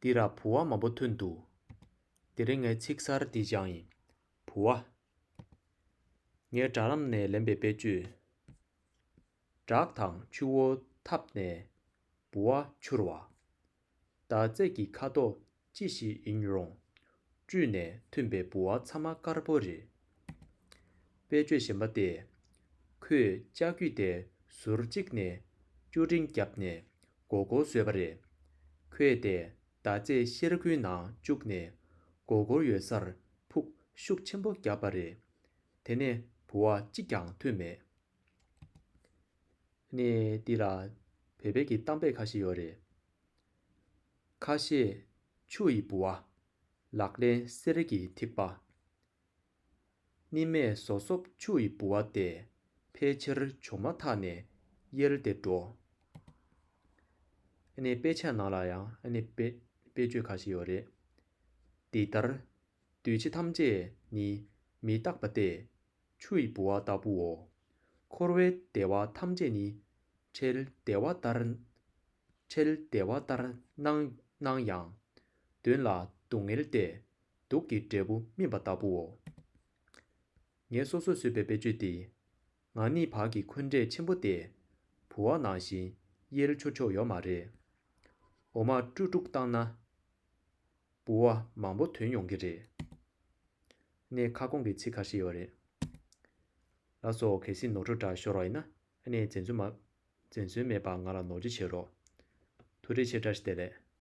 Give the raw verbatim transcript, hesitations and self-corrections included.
འདི་ར་ལྦུ་བ་མང་པོ་ཐོན་འདུག་དེ་རིང་ངའི་ཚིག་གསར་འདི་སྦྱངས་ཡིན། ལྦུ་བ། ངའི་དྲ་ལམ་ནས་ལེན་པའི་དཔེ་བརྗོད། བྲག་དང་ཆུ་བོ་འཐབ་ནས་ལྦུ་བ་འཕྱུར་བ། མདའ་རྩེད་ཀྱི་ཁ་དོག་ཅི་ཞིག་ཡིན་རུང་། བཀྲུས་ནས་ཐོན་པའི་ལྦུ་བ་ཚང་མ་དཀར་པོ་རེད། དཔེ་བརྗོད་གཞན་པ་སྟེ། ཁོས་ལྕགས་ཀྱུ་དེ་ཟུར་གཅིག་ནས་བཅུད་ཀྲིང་བརྒྱབ་ནས་སྒོར་སྒོར་བཟོས་པ་རེད། ཁོས་དེ་མདའ་རྩེད་ཤེལ་སྒོའི་ནང་བཅུག་ནས་སྒོར་སྒོར་ཡོད་སར་ཕུག་ཤུགས་ཆེན་པོ་བརྒྱབ་པ་རེད། དེ་ནས་ལྦུ་བ་གཅིག་ཀྱང་ཐོན་མེད། ནས་འདི་ལ་བོད་པའི་གི་གཏམ་དཔེ་ཁ་ཤས་ཡོད་རེད། ཁ་ཤས་ཆུ་ཡི་ལྦུ་བ། ལག་ལེན་གསེར་གྱི་ཐིགས་པ། སྙིགས་མས་བཟོ་བཟོ་ཆུ་ཡི་ལྦུ་བ་སྟེ། ཕལ་ཆེར་བྱུང་མ་ཐག་ནས་ཡལ་ཏེ་འགྲོ། ཨ་ནི་དཔེ་ཆ་ནང་ལ་ཡང་ཨ་ནི་དཔེ་དཔེ་བརྗོད་ཁ་ཤས་ཡོད་རེད། འདི་ལྟར། འདུས་བྱས་ཐམས་ཅད་ནི་མི་རྟག་པ་སྟེ། ཆུ་ཡི་ལྦུ་བ་ལྟ་བུའོ། འཁོར་བའི་བདེ་བ་ཐམས་ཅད་ནི། འཕྲལ་བདེ་བ་ལྟར། འཕྲལ་བདེ་བ་ལྟར་སྣང་སྣང་ཡང་། དོན་ལ་སྡུག་བསྔལ་ཏེ། དུག་གི་འབྲས་བུ་སྨིན་པ་ལྟ་བུའོ། ངས་སོ་སོས་བཟོས་པའི་དཔེ་བརྗོད་འདི། ང་ནི་བག་གི་འཁོན་འབྲས་ཆེན་པོ་སྟེ། ལྦུ་བ་ནང་བཞིན་ཡལ་ཆོག་ཆོག་ཡོད་མ་རེད། འོ་མ་དཀྲུག་དཀྲུག་བཏང་ན། ལྦུ་བ་མང་པོ་ཐོན་ཡོང་གི་རེད། ནས་ཁ་སྐོང་གི་ཚིག་ཁ་ཤས་ཡོད་རེད། ལགས་སོ། གལ་སྲིད་ནོར་འཁྲུལ་འདྲ་ཤོར་བ་ཡིན་ན་ཨ་ནི་འཛེམ་ཟོན་མ། འཛེམ་ཟོན་མེད་པར་ང་ལ་ནོར་འཁྲུལ་བྱེད་རོགས། ཐུགས་རྗེ་ཆེ། བཀྲ་ཤིས་བདེ་ལེགས།